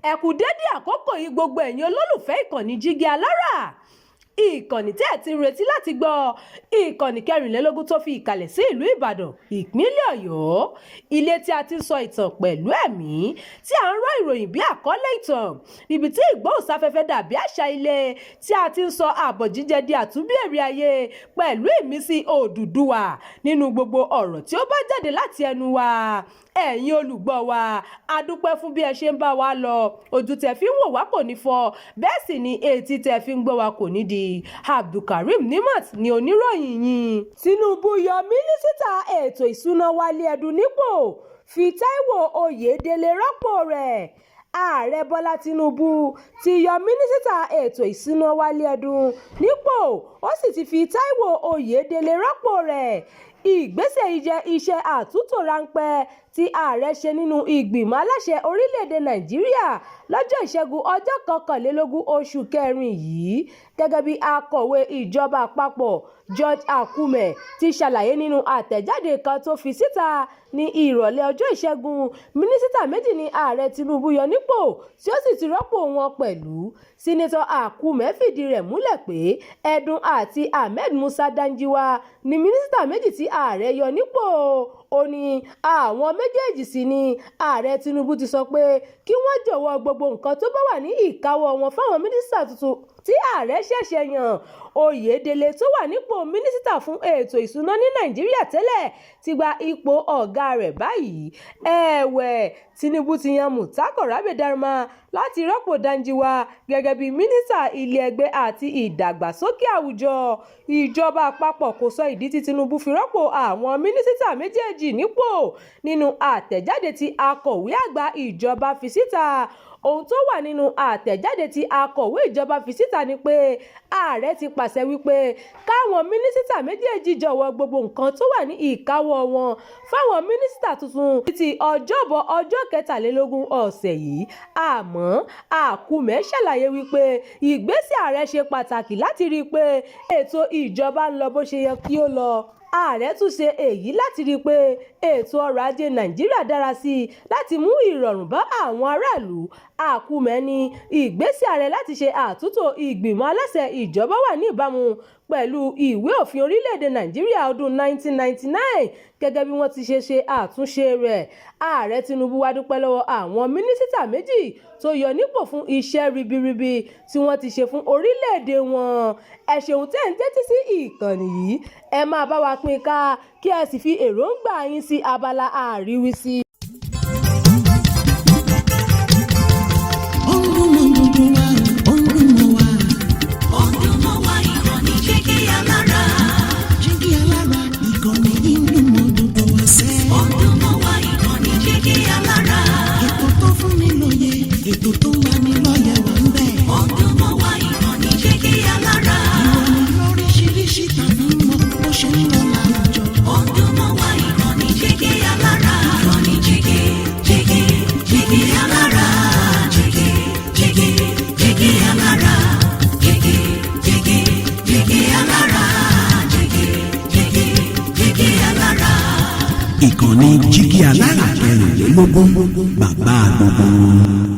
Ẹ kú dédé àkókò yìí, gbogbo ẹ̀yin olólùfẹ́ ìkànnì Jígí Alára, ìkànnì tẹ́ ẹ̀ ti ń retí láti gbọ́, ìkànnì 24 tó fi ìkàlẹ̀ sí ìlú Ìbàdàn, ìpínlẹ̀ Ọ̀yọ́, ilé tí a ti ń sọ ìtàn pẹ̀lú ẹ̀mí, tí à ń rọ́ ìròyìn bí àkọlé ìtàn, níbi tí ìgbóhùnsáfẹ́fẹ́ dàbí àṣà ilé, tí a ti ń sọ àbọ̀ jíjẹ di àtúnbí èrè ayé pẹ̀lú ìmísí Odùduwà nínú gbogbo ọ̀rọ̀ tí ó bá jáde láti ẹnu wa. Ẹ̀yin olùgbọ́ wa, a dúpẹ́ fún bí ẹ ṣe ń bá wa lọ. Ojú tẹ́ fi ń wò wá kò ní fọ́, bẹ́ẹ̀ sì ni etí tẹ́ fi ń gbọ́ wa kò ní di. Abdulkareem Nimat ni oníròyìn yín. Tinubu yọ mínísítà ètò ìṣúná Wálé Ẹdùn nípò, fi Taiwo Oyèdélé rọ́pò rẹ̀. Ààrẹ Bọ́lá Tinubu ti yọ mínísítà ètò ìṣúná Wálé Ẹdùn nípò, ó sì ti fi Taiwo Oyèdélé rọ́pò rẹ̀. Ìgbésẹ̀ yìí jẹ́ iṣẹ́ àtúntò ráńpẹ́ tí ààrẹ ṣe nínú ìgbìmọ̀ aláṣẹ orílẹ̀-èdè Nàìjíríà lọ́jọ́ Ìṣẹ́gun, ọjọ́ 21 oṣù kẹrin yìí. Gẹ́gẹ́ bí akọ̀wé ìjọba àpapọ̀ George Akume ti ṣàlàyé nínú àtẹ̀jáde kan tó fi síta ní ìrọ̀lẹ́ ọjọ́ Ìṣẹ́gun, mínísítà méjì ni ààrẹ Tinubu yọ nípò tí ó sì ti rọ́pò wọn pẹ̀lú. Senator Akume fìdí rẹ̀ múlẹ̀ pé Ẹdùn àti Ahmed Musa Dangiwa ní mínísítà méjì tí ààrẹ yọ nípò. Ó ní àwọn méjèèjì sì ni ààrẹ Tinubu ti sọ pé kí wọ́n jọ̀wọ́ gbogbo nǹkan tó bá wà ní ìkáwọ́ wọn fáwọn mínísítà tuntun tí ààrẹ ṣẹ̀ṣẹ̀ yàn. Oyèdélé, tó wà nípò mínísítà fún ètò ìṣúná ní Nàìjíríà tẹ́lẹ̀, ti gba ipò ọ̀gá rẹ̀ báyìí. Ẹ̀wẹ̀, Tinubu ti yan Murtala Rabe Darma láti rọ́pò Dangiwa gẹ́gẹ́ bí mínísítà ilé ẹgbẹ́ àti ìdàgbàsókè àwùjọ. Ìjọba àpapọ̀ kò sọ ìdí tí Tinubu fi rọ́pò àwọn mínísítà méjèèjì nípò nínú àtẹ̀jáde tí akọ̀wé àgbà ìjọba fi síta. Ohun tó wà nínú àtẹ̀jáde tí akọ̀wé ìjọba fi síta ni pé ààrẹ ti pàṣẹ wípé káwọn mínísítà méjèèjì jọ̀wọ́ gbogbo nǹkan tó wà ní ìkáwọ́ wọn fáwọn mínísítà tuntun títí Ọjọ́bọ̀, ọjọ́ 23 ọ̀sẹ̀ yìí. Àmọ́ Akume ṣàlàyé wípé ìgbésẹ̀ ààrẹ ṣe pàtàkì láti rí i pé ètò ìjọba ń lọ bó ṣe yẹ kí ó lọ. Ààrẹ tún ṣe èyí láti rí i pé ètò ọrọ̀ ajé Nàìjíríà dára sí i, láti mú ìrọ̀rùn bá àwọn aráàlú. Akume ní ìgbésẹ̀ ààrẹ láti ṣe àtúntò ìgbìmọ̀ aláṣẹ ìjọba wà ní ìbámu pẹ̀lú ìwé òfin orílẹ̀-èdè Nàìjíríà ọdún 1999 gẹ́gẹ́ bí wọ́n ti ṣe ṣe àtúnṣe rẹ̀. Ààrẹ Tinubu wá dúpẹ́ lọ́wọ́ àwọn mínísítà méjì tó yọ nípò fún iṣẹ́ ribiribi tí wọ́n ti ṣe fún orílẹ̀-èdè wọn. Ẹ ṣeun tẹ́ ń tẹ́tí sí ìkànnì yìí. Ẹ máa bá wa pín ká, kí ẹ sì fi èròǹgbà yín sí abala àríwísí. Ó ń dún mọ́ gbogbo wa, ó ń dún mọ́ wa. Ó ń dún mọ́ wa, ìkànnì Jígí Alára. Jígí Alára, ìkànnì yìí ń dún mọ́ gbogbo wa sẹ́. Ó ń dún mọ́ wa, ìkànnì Jígí Alára. Ètò tó fún ni lóye, ètò tó ń lani lọ́yẹ̀ wà ń bẹ̀. Ó ń dún mọ́ wa, ìkànnì Jígí Alára. Ìròyìn lóríṣiríṣi tàbí mọ bó ṣe ń lọ láwùjọ. Ó ń dún mọ́ wa, ìkànnì Jígí Alára. Ìkànnì Jígí, Jígí, Jígí Alára. Jígí, Jígí, Jígí Alára. Jígí, Jígí, Jígí Alára. Jígí, Jígí, Jígí Alára. Ìkànnì Jígí Alára 24, bàbá gbogbo wọn.